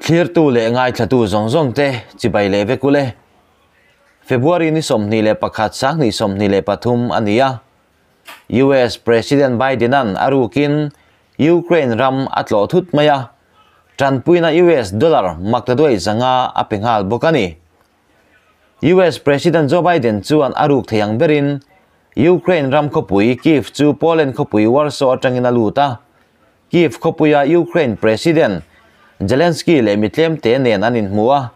Thlirtu leh ngaithlatu zawng zawng te chibai leh vek ule. February ni 21 2023 a ni a. US President Biden-a'n a rukin Ukraine ram a tlawh thut mai a, tanpuina US dollar maktaduai 500 a pe nghal bawk a ni. US President Joe Biden chuan a ruk thei ang berin Ukraine ram khawpui Kyiv chu Poland khawpui Warsaw atangin a lut a. Kyiv khawpuia Ukraine President Zelensky leh mitlem te nen an inhmu a,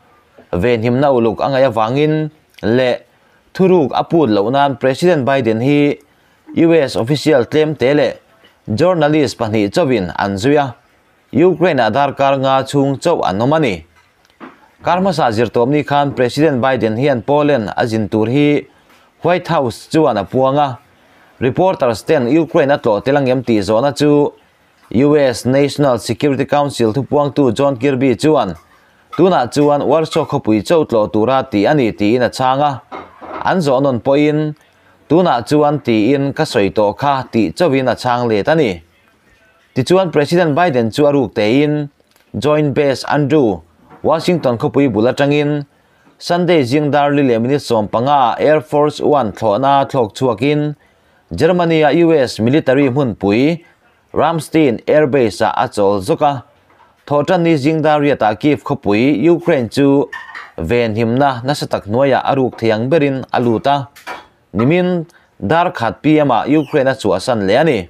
venhimna uluk a ngaih avangin leh thuruk a put loh nan President Biden hi US official tlem te leh journalist pahnih chauhin an zui a, Ukraine-ah darkar nga chhung chauh an awm a ni. Kar hmasa zirtawpni khan President Biden hian Poland a zin tur hi White House chuan a puang a, reporters ten Ukraine a tlawh tel angem tih zawhna chu US National Security Council thupuangtu John Kirby chuan tunah chuan Warsaw khawpui chauh tlawh tura tih a ni tiin a chhang a, an zawh nawn pawhin tunah chuan tiin ka sawi tawh kha tih chauhin a chhang let a ni. Tichuan President Biden chu a ruk tein Joint Base Andrew, Washington khawpui bul atangin Sunday zing dar li leh minute 15 Air Force One thlawhna thlawk chhuakin Germany-a US military hmunpui Ramstein Air Base-ah a chawl zawk a. Thawhtanni zing dar riatah Kyiv khawpui Ukraine chu venhimna nasa tak hnuaiah a ruk thei ang berin a lut a, nimin dar khat PM-ah Ukraine a chhuahsan leh a ni.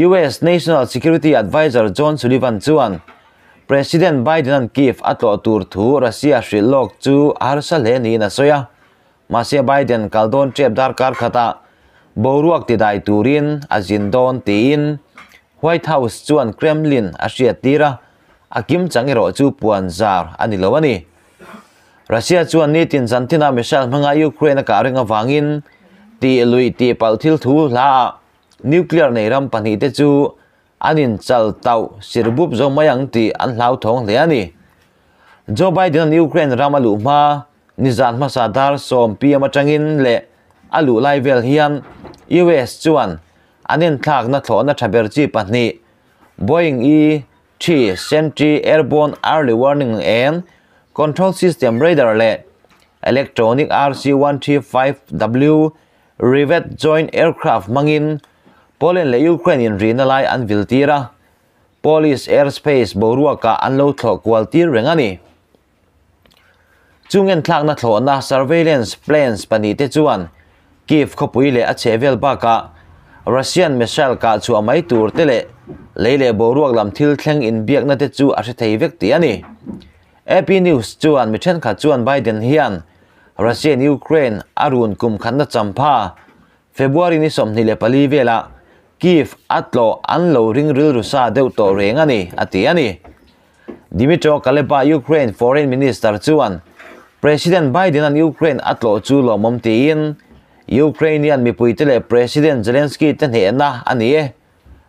US National Security Advisor John Sullivan chuan President Biden-a'n Kyiv a tlawh tur thu Russia hrilh lawk chu a harsa hle niin a sawi a. Mahse Biden kal dawn tep darkar khatah boruak tidai turin a zin dawn tiin White House chuan Kremlin a hriat tir a, a kim chang erawh chu puan zar a ni lo a ni. Russia chuan nitin zantina missile hmanga Ukraine a kah reng avangin tih luih tih palh thil thu hlaah Nuclear nei ram pahnih te chu an inchal tauh sirbup zo mai ang tih an hlauthawng hle a ni. Joe Biden-a'n Ukraine ram a luh hma nizan hmasa dar 10 PM atangin leh a luh lai vel hian US chuan an inthlakna thlawhna tha ber chi pahnih Boeing E-3 Sentry Airborne Early Warning and Control System radar leh Electronic RC-135W Rivet Joint Aircraft hmangin Poland leh Ukraine inrihna lai an vil tir a, Polish airspace boruakah an lo thlawh kual tir reng a ni. Chung enthlakna thlawhna surveillance planes pahnih te chuan Kyiv khawpui leh a chhehvel bakah Russian missile kah chhuah mai tur te leh lei leh boruak lam thil thleng inbiakna te chu a hre thei vek tih a ni. AP News chuan mi thenkhat chuan Biden hian Russia-in Ukraine a run kum khatna champha February ni 24 velah Kyiv a tlawh an lo ring rilru sa deuh tawh reng a ni, a ti a ni. Dmytro Kuleba, Ukraine Foreign Minister chuan President Biden-a'n Ukraine a tlawh chu lawmawm tiin, Ukrainian mipuite leh President Zelensky te hnehna a ni e.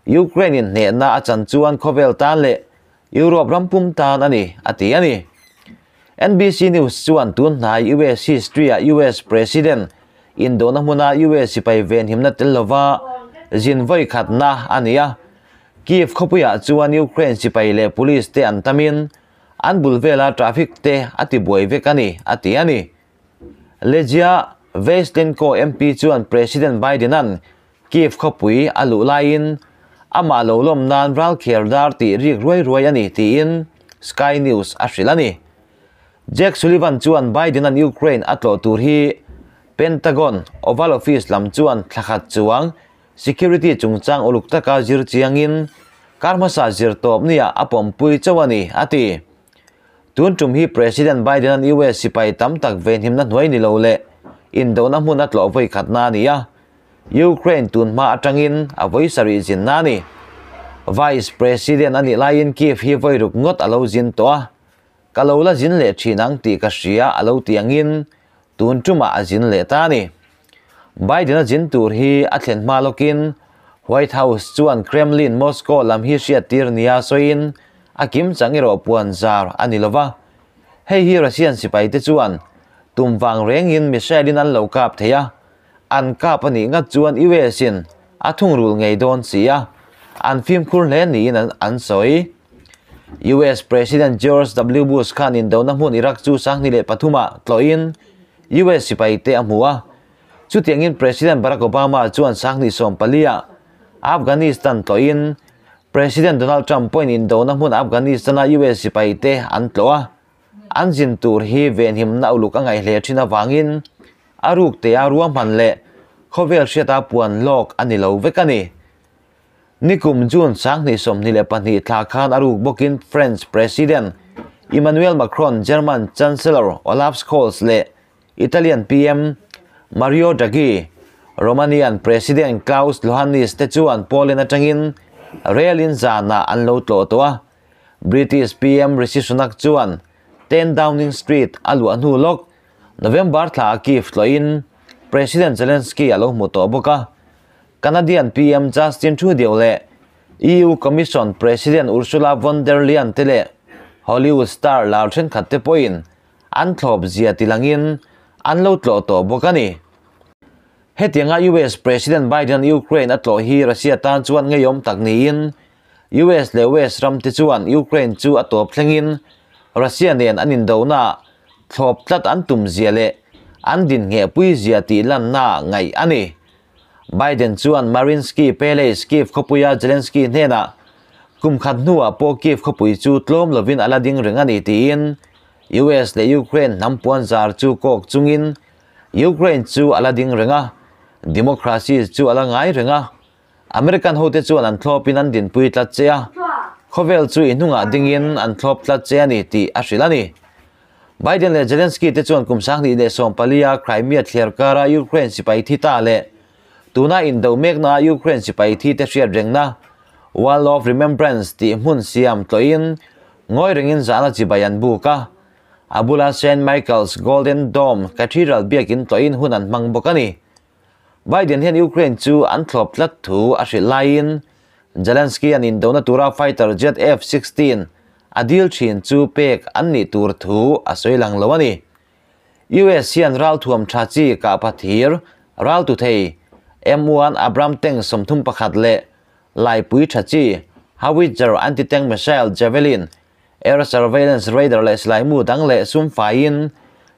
Ukraine-in hnehna a chan chuan khawvel tan leh Europe ram pum tan a ni, a ti a ni. NBC News chuan tun hnai US history-ah US President indona hmuna US sipai venhimna tel lova zin vawi khatna a ni a. Kyiv khawpuiah chuan Ukraine sipai leh police te an tamin an bul vela traffic te a ti buai vek a ni, a ti a ni. Legia Vashchenko MP chuan President Biden-a'n Kyiv khawpui a luh laiin amah lo lawm nan ralkher dar tih rik ruai ruai a ni tiin Sky News a hrilh a ni. Jake Sullivan chuan Biden-a'n Ukraine a tlawh tur hi Pentagon Oval Office lam chuan thla khat chuang security chungchang uluk taka zir chiangin kar hmasa zir tawp nia a pawmpui chauh a ni, a ti. Tun tum hi President Biden-a'n US sipai tam tak venhimna hnuai ni lo leh indona hmun a tlawh vawi khatna a ni a. Ukraine tun hma atangin a vawi sarih zinna a ni. Vice President a nih laiin Kyiv hi vawi ruk ngawt a lo zin tawh a, ka lo la zin leh thin ang tih ka hria a lo ti angin tun tumah a zin leh ta a ni. Biden a zin tur hi a thlen hma lawkin White House chuan Kremlin Moscow lam hi hriattir nia sawiin a kim chang erawh puan zar a ni lova. Hei hi Russian sipai te chuan tum vang rengin missile-in an lo kap thei a, an kap a nih ngat chuan US-in a thungrul ngei dawn si a, an fimkhur hle niin an sawi. US President George W Bush khan indona hmun Iraq chu 2003 ah tlawhin US sipaite a hmu a. Chutiangin President Barack Obama chuan 2014 ah Afghanistan tlawhin President Donald Trump pawhin indona hmun Afghanistan ah US sipaite an tlawh a. An zin tur hi venhimna uluk a ngaih hle thin avangin a ruk te a ruahman leh khawvel hriata puan lawk a ni lo vek a ni. Nikum June 2022 thla khan a ruk bawkin French President Emmanuel Macron, German Chancellor Olaf Scholz leh Italian PM Mario Draghi, Romanian President Klaus Iohannis te chuan Poland atangin rail in zanah an lo tlawh tawh a. British PM Rishi Sunak chuan 10 Downing Street a luah hnu lawk November thla a Kyiv tlawhin President Zelensky a lo hmu tawh bawk a. Canadian PM Justin Trudeau leh EU Commission President Ursula von der Leyen te leh Hollywood star lar thenkhat te pawhin an thlawp zia tilangin an lo tlawh tawh bawk a ni. Hetianga US President Biden Ukraine a tlawh hi Russia tan chuan ngeiawm tak niin US leh West ram te chuan Ukraine chu a tawp thlengin Russia nen an indona thlawp tlat an tum zia leh an din ngheh pui zia tih lanna ngaih a ni. Biden chuan Mariinsky Palace Kyiv khawpuia Zelensky hnenah kum khat hnuah pawh Kyiv khawpui chu tlawm lovin a la ding reng a ni tiin US leh Ukraine hnam puan zar chu kawk chungin Ukraine chu a la ding reng a, democracy chu a la ngai reng a. American hote chuan an thlawpin an dinpui tlat che a, khawvel chu i hnungah dingin an thlawp tlat che a ni tih a hrilh a ni. Biden leh Zelensky te chuan kum 2014 a Crimea thliar kara Ukraine sipai thi ta leh tuna indo mekna Ukraine sipai thi te hriat rengna Wall of Remembrance tih hmun siam tlawhin ngawi rengin zahna chibai an buk a. A bula St Michael's Golden Dome Cathedral biakin tlawhin hun an hmang bawk a ni. Biden hian Ukraine chu an thlawp tlat thu a hrilh laiin Zelensky an indona tura fighter jet F-16 a dil thin chu pek an nih tur thu a sawi lang lo a ni. US hian ral thuam tha chi kah pathir ral tu thei M1 Abrams tank 31 leh laipui tha chi howitzer anti-tank missile Javelin air surveillance radar leh silaimu dang leh sum faiin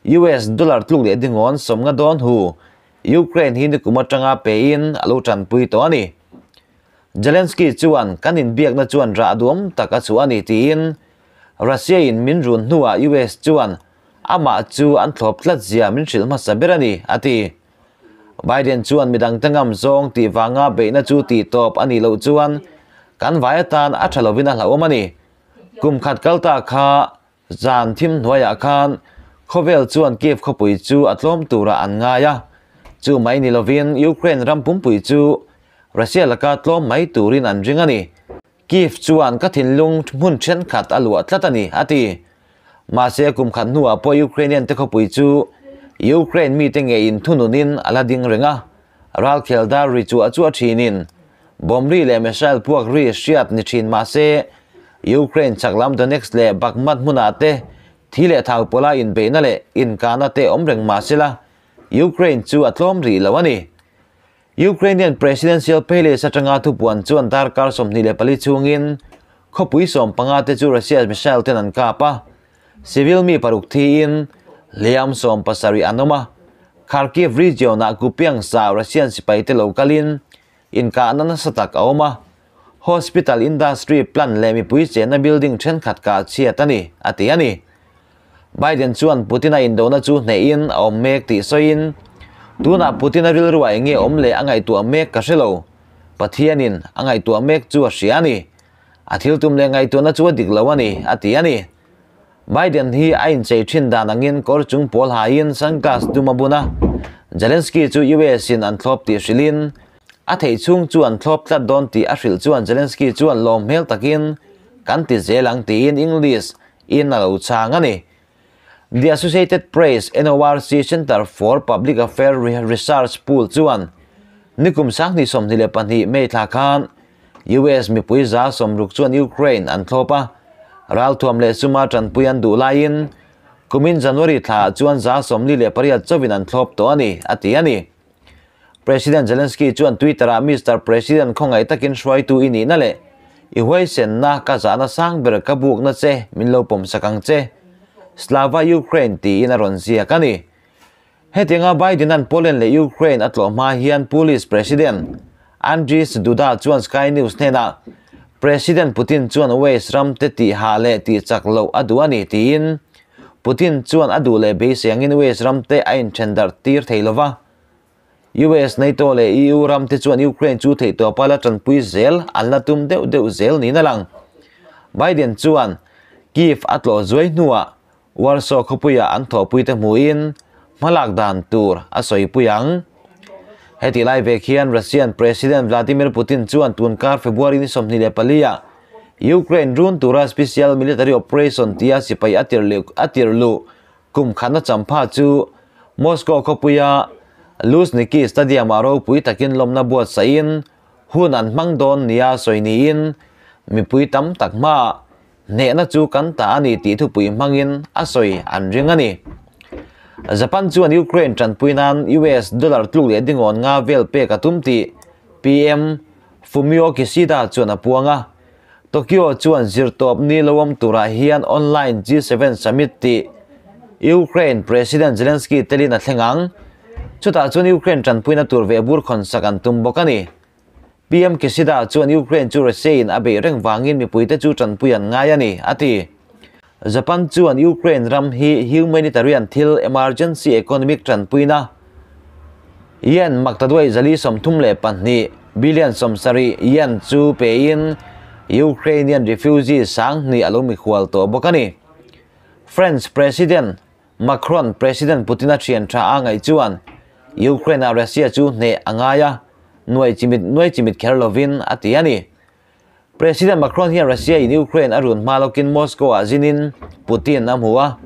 US dollar tluk leh dingawn 50 dawn hu Ukraine hi nikum atanga pein a lo tanpui tawh a ni. Zelensky chuan kan inbiakna chuan rah duam tak a chu a ni tiin Russia in min run hnuah US chuan amah chu an thlawp tlat zia min hrilh hmasa ber a ni a ti. Biden chuan midang te ngam zawng tih vanga beihna chu tih tawp a nih loh chuan kan vai atan a tha lovin a hlauhawm a ni. Kum khat kal ta kha zan thim hnuaiah khan khawvel chuan Kyiv khawpui chu a tlawm tura an ngai a. Chu mai ni lovin Ukraine ram pumpui chu Russia laka tlawm mai turin an ring a ni. Kyiv chuan ka thinlung hmun thenkhat a luah tlat a ni a ti. Mahse kum khat hnuah pawh Ukrainian te khawpui chu Ukraine mi te nge in thununin a la ding reng a. Ral khel dar ri chu a chu a thinin bomb ri leh missile puak ri hriat ni thin mahse Ukraine chaklam Donetsk leh Bakhmut hmunah te thi leh thau pawla inbeihna leh inkahna te awm reng mahsela Ukraine chu a tlawm rih lo a ni. Ukrainian Presidential Palace atanga thupuan chuan darkar 24 chungin khawpui 15 te chu Russia missile ten an kap a. Civil mi paruk thi in hliam 17 an awm a. Kharkiv region ah Kupiansk Russian sipai te lokalin inkahna nasa tak a awm a. Hospital industry plan leh mipui chenna building thenkhat ka chhiat a ni a ti a ni. Biden chuan Putin a indona chu hnehin a awm mek tih sawiin tuna Putin a rilruah enge awm leh a ngaihtuah mek ka hrelo. Pathianin a ngaihtuah mek chu a hria a ni. A thil tum leh ngaihtuahna chu a dik lo a ni a ti a ni. Biden hi a inchei thin dan angin kawr chung pawl hain sunglass dum a bun a. Zelensky chu US in an thlawp tih hrilhin a theih chhung chu an thlawp tlat dawn tih a hrilh chuan Zelensky chuan lawm hmel takin kan ti zel ang tiin English in a lo chang a ni. The Associated Press NORC Center for Public Affairs Research Pool chuan nikum 2022 May thla khan US mipui za 60 chuan Ukraine an thlawp a. Ral thuam leh suma tanpui an duh laiin kumin January thla chuan za 48 chawin an thlawp tawh a ni a ti a ni. President Zelensky chuan Twitter ah Mr President khawngaih takin hruaitu i nihna leh I huaisenna ka zahna sang ber ka bukna che min lo pawmsak ang che. Slava Ukraine tiin a rawn ziak a ni. Hetianga Biden-a'n Poland leh Ukraine a tlawh hma hian Polish President Andrzej Duda chuan Sky News hnenah President Putin chuan West ram te tih hah leh tih chak loh a duh a ni tiin Putin chuan a duh leh beisei angin West ram te a inthen darh tir thei lova. US, NATO leh EU ram te chuan Ukraine chu theihtawpa la tanpui zel an la tum deuh deuh zel niin a lang. Biden chuan Kyiv a tlawh zuai hnuah Warsaw khawpuiah an thawhpuite hmuhin hmalak dan tur a sawipui ang. Heti lai vek hian Russian President Vladimir Putin chuan tunkar February ni 24 ah Ukraine run tura Special Military Operation tia sipai a tir luh kum khatna champha chu Moscow khawpuia Luzhniki Stadium-ah ropui takin lawmna buatsaihin hun an hmang dawn nia sawi niin mipui tam tak hmaah Hnehna chu kan ta a ni tih thupui hmangin a sawi an ring a ni. Japan chuan Ukraine tanpui nan US dollar tluk leh dingawn nga vel pek a tum tih PM Fumio Kishida chuan a puang a. Tokyo chuan zirtawp ni lo awm turah hian online G7 summit tih Ukraine President Zelensky telin a thleng ang. Chutah chuan Ukraine tanpuina tur veh bur khawnsak an tum bawk a ni. PM Kishida chuan Ukraine chu Russia-in a beih reng vangin mipuite chu tanpui an ngai a ni, a ti. Japan chuan Ukraine ram hi humanitarian thil emergency economic tanpuina yen maktaduai 432 billion 70 yen chu pein Ukrainian refugee 2000 a lo mikhual tawh bawk a ni. French President Macron President Putin-a thian tha a ngaih chuan Ukraine-ah Russia chu hneh a ngai a, nuai chimit nuai chimit kher lovin a ti a ni. President Macron hian Russia-in Ukraine a run hma lawkin Moscow-ah zinin Putin a hmu a,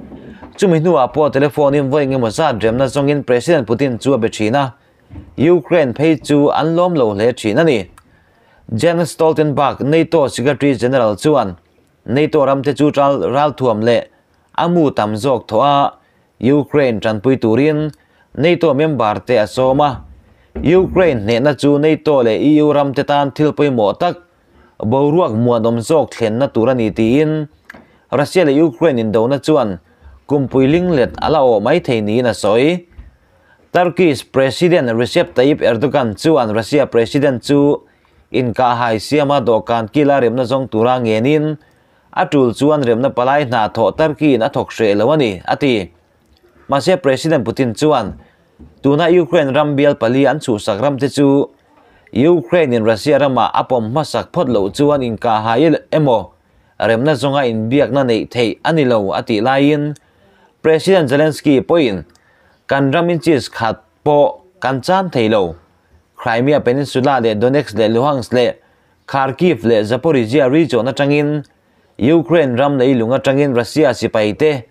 chumi hnuah pawh telephone-in vawi engemaw zat remna zawngin President Putin chu a be thin a, Ukraine phei chu an lawm lo hle thin a ni. Jens Stoltenberg, NATO Secretary General chuan NATO ramte chu ralthuam leh a mu tam zawk thawh a, Ukraine tanpui turin NATO member te a sawm a. Ukraine hnehna chu NATO leh EU ramte tan thil pawimawh tak, boruak muanawm zawk thlenna tur a ni tiin Russia leh Ukraine indona chuan kumpui linglet a la awh mai thei niin a sawi. Turkish President Recep Tayyip Erdogan chuan Russia President chu inkahhai siama dawhkan kila remna zawng tura ngenin A tul chuan remna palai hna thawh Turkey-in a thawk hreh lo a ni, a ti. Mahse President Putin chuan tuna Ukraine ram bial pali an chhuhsak ramte chu Ukraine-in Russia ramah a pawm hmasak phawt loh chuan inkahhai emaw remna zawnga inbiakna neih theih a ni lo a tih laiin President Zelensky pawhin kan ram inches khat pawh kan chan thei lo. Crimea Peninsula leh Donetsk leh Luhansk leh Kharkiv leh Zaporizhzhia region atangin Ukraine ram leilung atangin Russia sipaite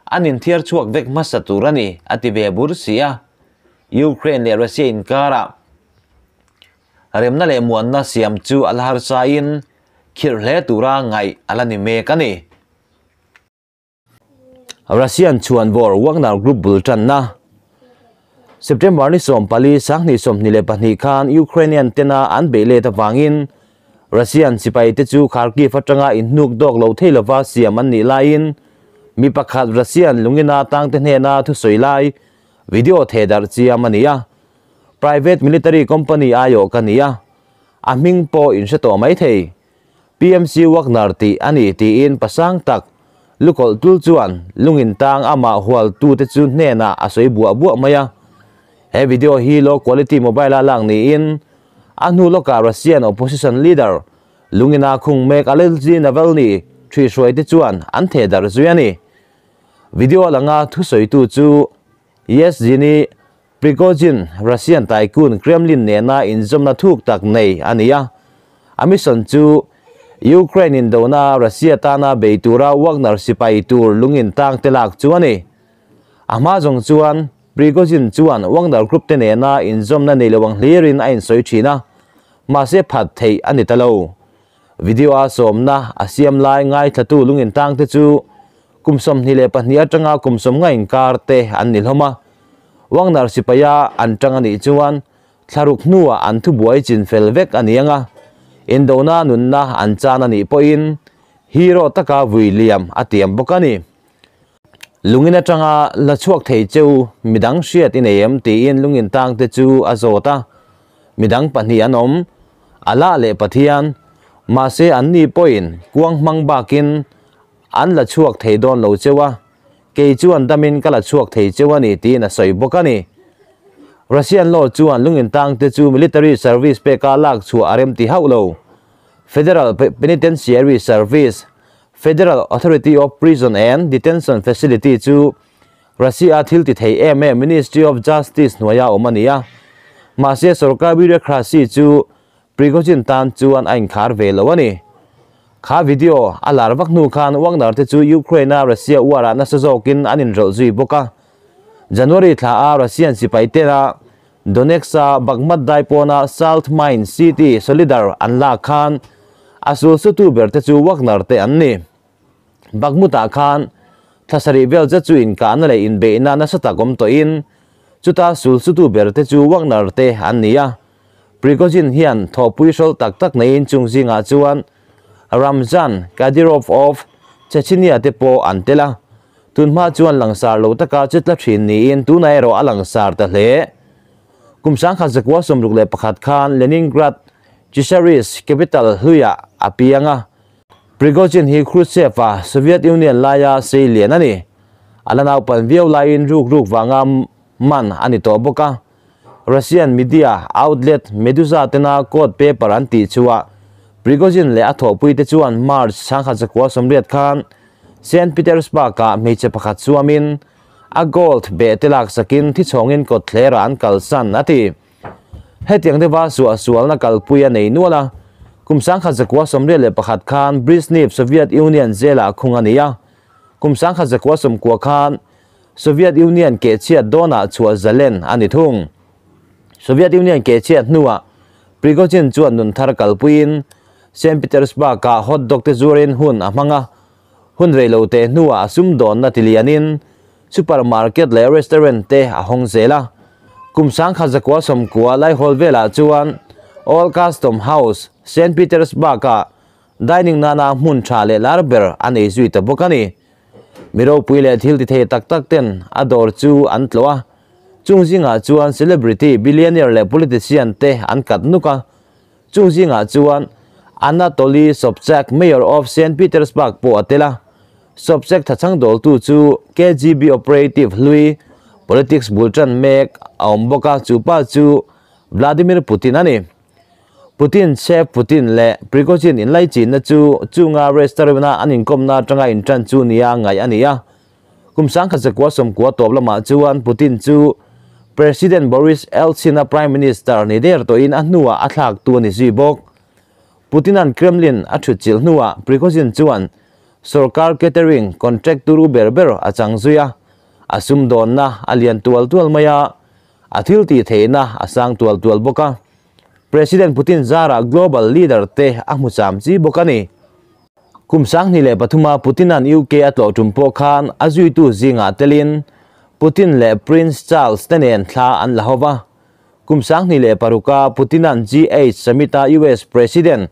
an inthiar chhuak vek hmasa tur a ni, a ti ve bur si a. Ukraine leh Russia inkarah remna leh muanna siam chu a la harsain khirh hle tura ngaih a la ni mek a ni. Russian chhuanvawr Wagner Group bul tanna September ni 14 2022 khan Ukrainian tena an beih let avangin Russian sipaite chu Kharkiv atanga inhnuk dawk lo thei lova siam an nih laiin mi pakhat Russian lungina tangte hnena thusawi lai video thehdarh chiam a ni a. Private military company aiawh ka ni a, a hming pawh in hre tawh mai thei. PMC Wagner tih a ni tiin pasang tak lukawlh tul chuan lungin tang amah hualtute chu hnenah a sawi buah buah mai a. He video hi low quality mobile-a lak niin a hnu lawkah Russian opposition leader lungina khung mek Alexei Navalny ṭhuihhruaite chuan an thehdarh zui a ni. Video langa thusawitu chu Yevgeny Prigozhin, Russian tycoon Kremlin nena inzawmna thuk tak nei a ni a. A mission chu Ukraine indona Russia tana bei tura Wagner sipai tur lungin tang te lak chu a ni. A hma zawng chuan Prigozhin chuan Wagner group te nena inzawmna nei lo ang hlirin a insawi thin a, mahse phat theih a ni ta lo. Video a sawmna a siam lai ngaithlatu lungin tang te chu kum 22 atanga kum 50 inkar te an ni hlawm a. Wagner sipaia an tang a nih chuan thlaruk hnuah an thubuai chin fel vek a ni ang a. Indona nunna an chan a nih pawhin hero taka vui liam a tiam bawk a ni. Lungin atanga la chhuak thei cheu midang hriat i nei em tiin lungin tang te chu a zawt a. Midang pahnih an awm, Allah leh Pathian, mahse anni pawhin kuang hmang bakin an la chhuak thei dawn lo cheu a, kei chuan damin ka la chhuak thei cheu a ni tiin a sawi bawk a ni. Russian law chuan lungin tang te chu military service peka lak chhuah a rem ti hauh lo. Federal Penitentiary Service, Federal Authority of Prison and Detention Facility chu Russia thil ti thei em em Ministry of Justice hnuaia awm a ni a. Mahse sorkar bureaucracy chu Prigozhin tan chuan a inkhar ve lo a ni. Kha video a lar vak hnu khan Wagner te chu Ukraine-a Russia uarah nasa zawkin an inrawlh zui bawk a. January thla a Russian sipai tena Donetsk-a Bakhmut daipawna Salt Mine City Solidar an lak khan a sulsutu ber te chu Wagner te an ni. Bakhmut-ah khan thla sarih vel zet chu inkahna leh inbeihna nasa tak awm tawhin chuta sulsutu ber te chu Wagner te an ni a. Prigozhin hian thawhpui hrawlh tak tak neiin chung zingah chuan Ramzan Kadyrov of Chechnya te pawh an tel a. Tunhma chuan langsar lo taka chu tla thin niin tunah erawh a langsar ta hle. Kum 1961 khan Leningrad, Tsarist capital hluiah a piang a. Prigozhin hi Khrushchev-a Soviet Union laia sei lian a ni. A la naupan viau laiin ruk ruk vanga man a ni tawh bawk a. Russian media outlet Meduza tena court paper an tih chhuah Prigozhin leh a thawhpuite chuan March 1980 khan Saint Petersburg-ah hmeichhe pakhat chuamin a gold beh te laksakin thichhawngin kawtthlerah an kalsan a ti. Hetiang deuha suahsualna kalpui a nei nual a, kum 1981 khan Brezhnev Soviet Union jail-ah khung a ni a, kum 1990 khan Soviet Union kehchhiat dawnah chhuah zalen a ni thung. Soviet Union kehchhiat hnuah Prigozhin chuan nun thar kalpuiin Saint Petersburg-ah hot dog te zuarin hun a hmang a, hun rei lo teh hnuah a sumdawnna tilianin supermarket leh restaurant te a hawng zel a. Kum 1990 laihawl velah chuan Old Custom House, Saint Petersburg-ah dining nana hmun tha leh lar ber a nei zui ta bawk a ni. Mi ropui leh thil ti thei tak tak ten a dawr chu an tlawh a, chung zingah chuan celebrity, billionaire leh politician te an kat nuk a. Chung zingah chuan Anatoly Sobchak, Mayor of Saint Petersburg pawh a tel a. Sobchak thachhang dawltu chu KGB operative hlui, politics bul tan mek a awm bawk a, chu pa chu Vladimir Putin a ni. Putin, Chef Putin leh Prigozhin inlaichinna chu chunga restaurant-a an inkawmna atanga intan chu nia ngaih a ni a. Kum 1990 tawp lamah chuan Putin chu President Boris Yeltsin-a Prime Minister ni der tawhin a hnuah a thlaktu a ni zui bawk. Putin-a'n Kremlin a thutchilh hnuah Prigozhin chuan sorkar catering contract turu ber ber a chang zui a, a sumdawnna a lian tual tual mai a, a thil tih theihna a sang tual tual bawk a. President Putin zarah global leader te a hmu cham chi bawk a ni. Kum 2003-a Putin-a'n UK a tlawh tum pawh khan a zuitu zingah telin Putin leh Prince Charles te nen thla an la ho va. Kum 2006-a Putin-a'n G8 summit-a US President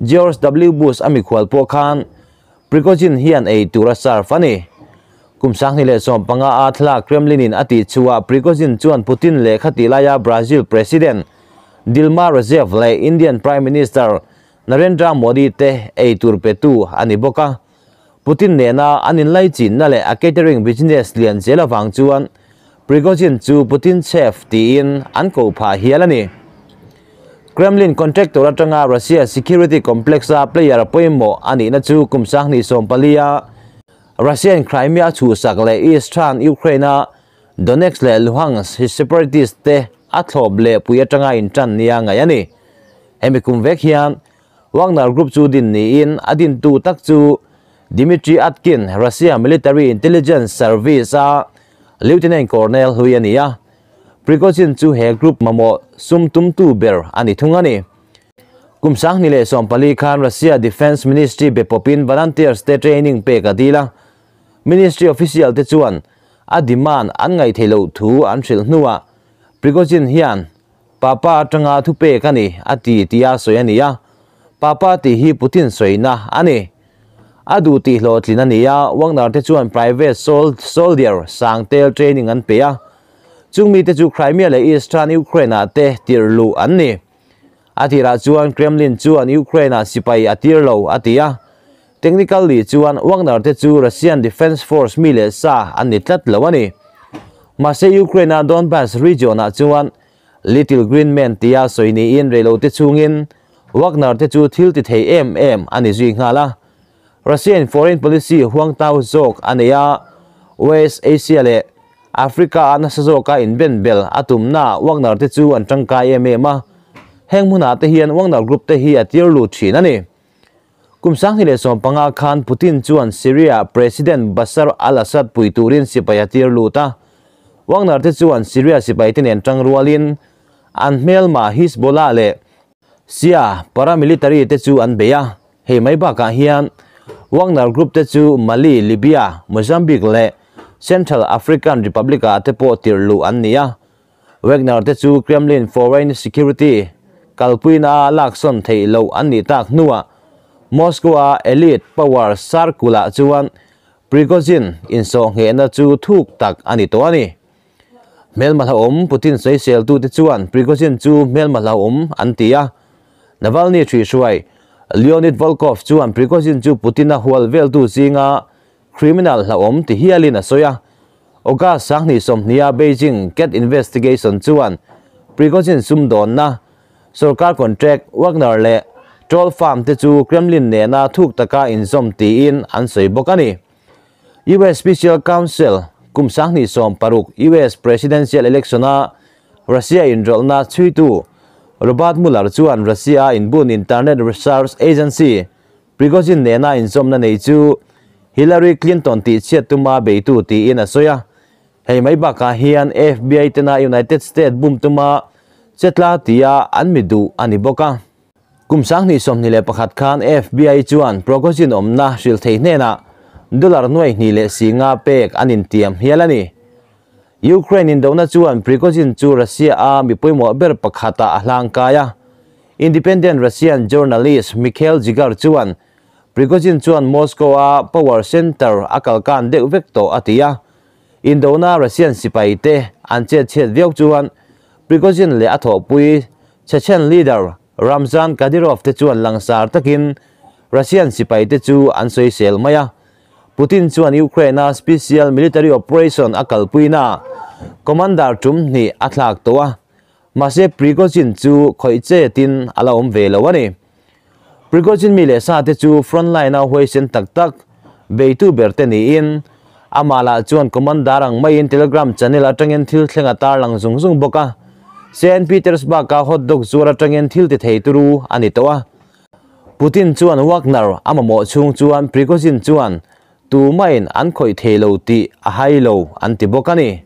George W. Bush a mikhual pawh khan Prigozhin hian ei tur a serve a ni. Kum 2015-a thla Kremlin-in a tih chhuah Prigozhin chuan Putin leh khati laia Brazil President Dilma Rousseff leh Indian Prime Minister Narendra Modi te ei tur petu a ni bawk a. Putin nena an inlaichinna leh a catering business lian zel avang chuan Prigozhin chu Putin chef tiin an ko phah hial a ni. Kremlin contractor atanga Russia security complex-a player pawimawh a nihna chu kum 2014-a Russian Crimea chhuhsak leh Eastern Ukraine-a Donetsk leh Luhansk separatist te a thlawp leh pui atanga intan nia ngaih a ni. Hemi kum vek hian Wagner Group chu din niin a dintu tak chu Dmitry Utkin, Russia Military Intelligence Service-a Lieutenant Colonel hlui a ni a. Prigozhin chu he group mamawh sum tumtu ber a ni thung a ni. Kum 2014 khan Russia Defence Ministry be pawpin volunteers te training pek a dil a. Ministry official te chuan a demand an ngaih theih loh thu an hrilh hnuah Prigozhin hian Papa atanga thu pek a ni a ti tia sawi a ni a. Papa tih hi Putin sawina a ni. A duh tih hlawhtlin a ni a, Wagner te chuan private soldier sang tel training an pe a. Chung mite chu Crimea leh Eastern Ukraine-ah te tirh luh an ni. A tirah chuan Kremlin chuan Ukraine-ah sipai a tir lo a ti a. Technically chuan Wagner te chu Russian Defence Force mi leh sa an ni tlat lo a ni. Mahse Ukraine-a Donbas region-ah chuan Little Green Men tia sawi niin reilote chungin Wagner te chu thil ti thei em em a ni zui nghal a. Russian foreign policy huang tau zawk a nei a, West Asia leh Africa-a nasa zawka inben bel a tumna Wagner te chu an tangkai em em a. Heng hmunah te hian Wagner Group te hi a tir lut thin a ni. Kum 2015 khan Putin chuan Syria President Bashar al-Assad pui turin sipai a tir lut a. Wagner te chuan Syria sipai te nen tang rualin an hmelma Hizbollah leh Shia paramilitary te chu an bei a. Hei mai bakah hian Wagner Group te chu Mali, Libya, Mozambique leh Central African Republic-ah te pawh tirh luh an ni a. Wagner te chu Kremlin Foreign Security kalpuina a laksawn theih loh an nih tak hnuah Moscow-a elite power circle-ah chuan Prigozhin insawhnghehna chu thuk tak a ni tawh a ni. Hmelma hlauhawm Putin sawiseltute chuan Prigozhin chu hmelma hlauhawm an ti a. Navalny ṭhihhruai Leonid Volkov chuan Prigozhin chu Putin-a hual veltu zinga criminal hlauhawm ti hialin a sawi a. August 2020-a Beijing Cat Investigation chuan Prigozhin sumdawnna, sorkar contract, Wagner leh troll farm te chu Kremlin nena thuk taka inzawm tiin an sawi bawk a ni. US Special Counsel kum 2016 US Presidential Election-a Russia inrawlhna chhuitu Robert Mueller chuan Russia-a inbun Internet Research Agency Prigozhin nena inzawmna nei chu Hillary Clinton tih chhiat tuma beitu tiin a sawi a. Hei mai bakah hian FBI tena United States bum tuma chetla tia an mi duh a ni bawk a. Kum 2021 khan FBI chuan Prigozhin awmna hrilh thei hnenah dollar nuai hnih leh si nga pek an intiam hial a ni. Ukraine indona chuan Prigozhin chu Russia-a mi pawimawh ber pakhatah a hlangkai a. Independent Russian journalist Mikhail Zygar chuan Prigozhin chuan Moscow-a power center a kalkan deuh vek tawh a ti a. Indona Russian sipai te an chet chhiat viau chuan Prigozhin leh a thawhpui Chechen leader Ramzan Kadyrov te chuan langsar takin Russian sipai te chu an sawisel mai a. Putin chuan Ukraine-a special military operation a kalpuina commander tum hnih a thlak tawh a. Mahse Prigozhin chu khawih chetin a la awm ve lo a ni. Prigozhin mi leh sa te chu frontline-a huaisen tak tak beitu ber te niin amah lah chuan commander ang maiin Telegram channel atangin thil thleng a tarlang zung zung bawk a. Saint Petersburg-a hot dog zuar atangin thil ti thei turu a ni tawh a. Putin chuan Wagner a mamawh chhung chuan Prigozhin chuan tumahin an khawih thei lo tih a hai lo an ti bawk a ni.